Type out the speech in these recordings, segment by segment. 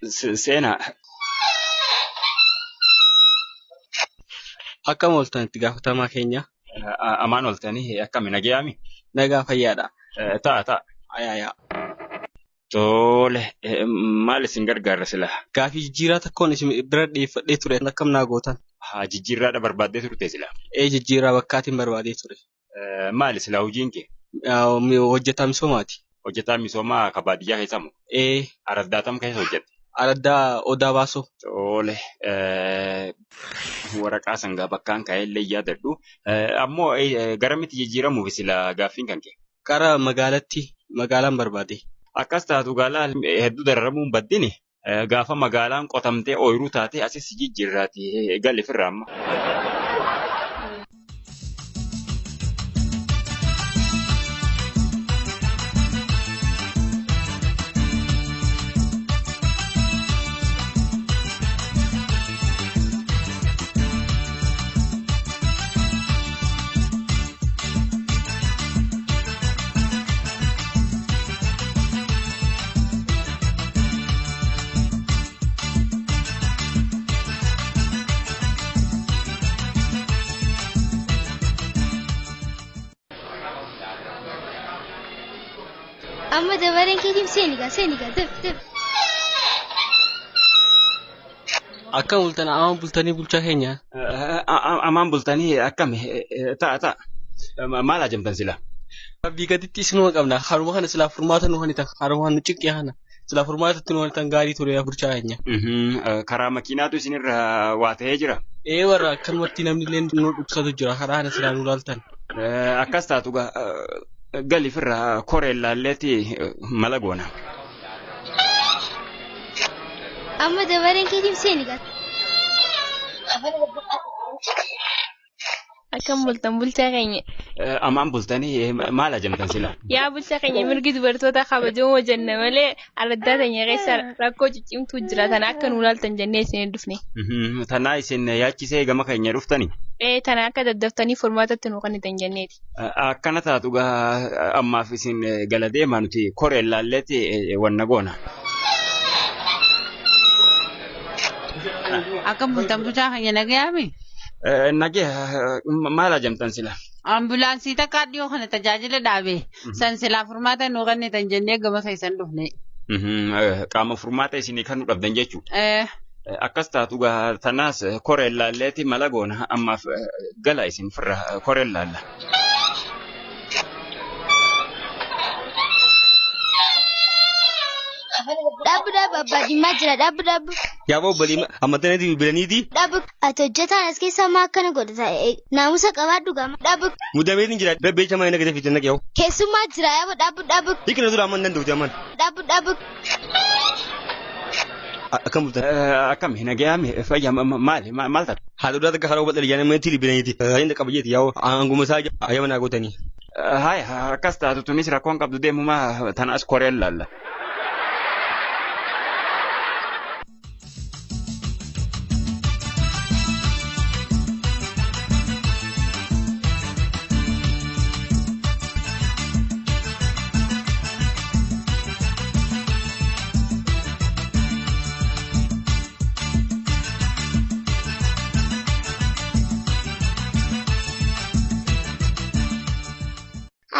Seenaa. Akkam ooltan itti gaafatamaa keenya. Amaan ooltanii akkami nagayaami? Nagaa fayyaadha. Ta'a ta'a. Ayaayaa. Tole maal isin gargaara sila? Gaafii jijjiiraa tokkoon isin bira dhiyeeffadhee ture akkam naa gootan? Haa jijjiirraadha barbaaddee turte sila. Ee jijjiirraa bakkaatiin barbaadee ture. Maali sila hojiin kee? Hojjetaa misoomaati. Hojjetaa misoomaa ka baadiyyaa keessa moo? Ee. Araddaa tam keessa hojjette? Araddaa Odaa Baasoo. Tole waraqaa sangaa bakkaan ka'ee illee yaadadhu. Ammoo garamitti jijjiiramuuf sila gaaffiin kan kee? Gara magaalatti magaalaan barbaade. Akkas taatu gaalaa hedduu dararamuun baddini gaafa magaalaan qotamtee ooyiruu taate asis jijjiirraati galli firra amma. Amma dabareen keetiif seeni gaa daf daf. Akkam bultan amaan bultanii bulchaa keenya. Amaan bultanii akkami ta'a ta'a. Maal ajamtan sila? Rabbii gaditti isinuma qabna. Haruma kana silaa furmaata nu hanitan. Haruma kana cinqee kana. Silaa furmaatatti nu hanitan gaarii ture bulchaa keenya. Karaa makiinaatu isinirra waa ta'ee jira. Ee warra akkanumatti namni illee nu dhukkubsatu jira. Karaa kana silaa nu laaltan. Akkas taatu gaa galli firra koree laalleetti mala goona. Amma dabareen keetiif seeni gaa. Akkam bultan bulchaa keenya. Amaan bultanii maal ajamtan sila? Yaa bulchaa keenya mirgi dubartoota kabajamoo jenna malee araddaa teenya keessa rakkoo ciccimtuu jira tana akka nu laaltan jennee isin dhufne. Tanaa isin yaachisee gama keenya dhuftani? Ee tana akka daddaftanii furmaatatti nu kennitan jenneeti. Akkana taatu gaa ammaaf isin gala deemaa nuti koree laalleetti wanna goona. Akkam bultan bulchaa keenya nagayaami? Nagee maal ajamtan sila? Ambulaansii takka dhiyoo kana tajaajila dhaabe. San silaa furmaata nuu kennitan jennee gama keessan dhufne. Qaama furmaata isinii kan nu dhabdan jechuudha. Akkas taatu gaa tanaas koree laalleetti mala goona ammaaf gala isin firra koree laalla. Dhaabbu dhaabbu abbaa dhimmaa jira dhaabbu dhaabbu. Yaa obbolii ammatanii bilbilaniiti. Dhaabbu ati hojjetaan as keessa maa akkana godhata naamusa qabaadhu gama dhaabbu. Mudameetiin jira rabbeecha maa inni gadi fiitan naqee. Keessummaa jira yaaboo dhaabbu dhaabbu. Hiikna dura amman danda'uti amman. Dhaabbu dhaabbu. Akkam bultan. Akkami nagayaami fayyaa maali maal taate? Haadha duraa takka haroo bal'aa yaana manatti bilbilaniiti. Tajaajila qabajeeti yaa'oo aanguma isaa ayyaana naa gootanii. Haaya akkas taatu tunis rakkoon qabdu deemumaa tanaas koreen laalla.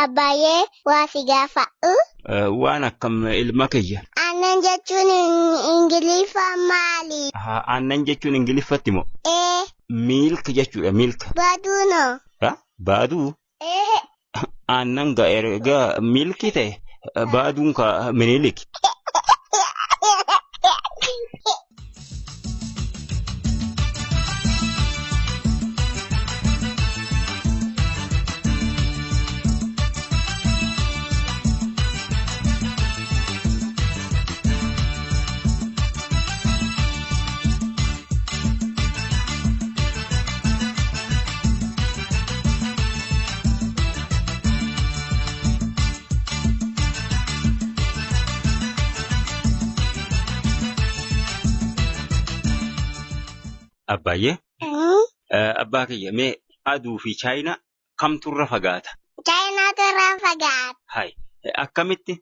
Abbaayee waa si gaafadhu. Waan akkam ilma kiyya. Aannan jechuun Ingiliffa maali? Aannan jechuun Ingiliffatti moo? Ee. Miilk jechuudha miilk. Baaduu noo? Baaduu? Ee. Aannan erga miilkii ta'e baaduun ka minilik. Abbaay'ee. Abbaa kiyya mee aduu fi chaayinaa kamtu irra fagaata? Chaayinaatu irra fagaata. Hayi akkamitti?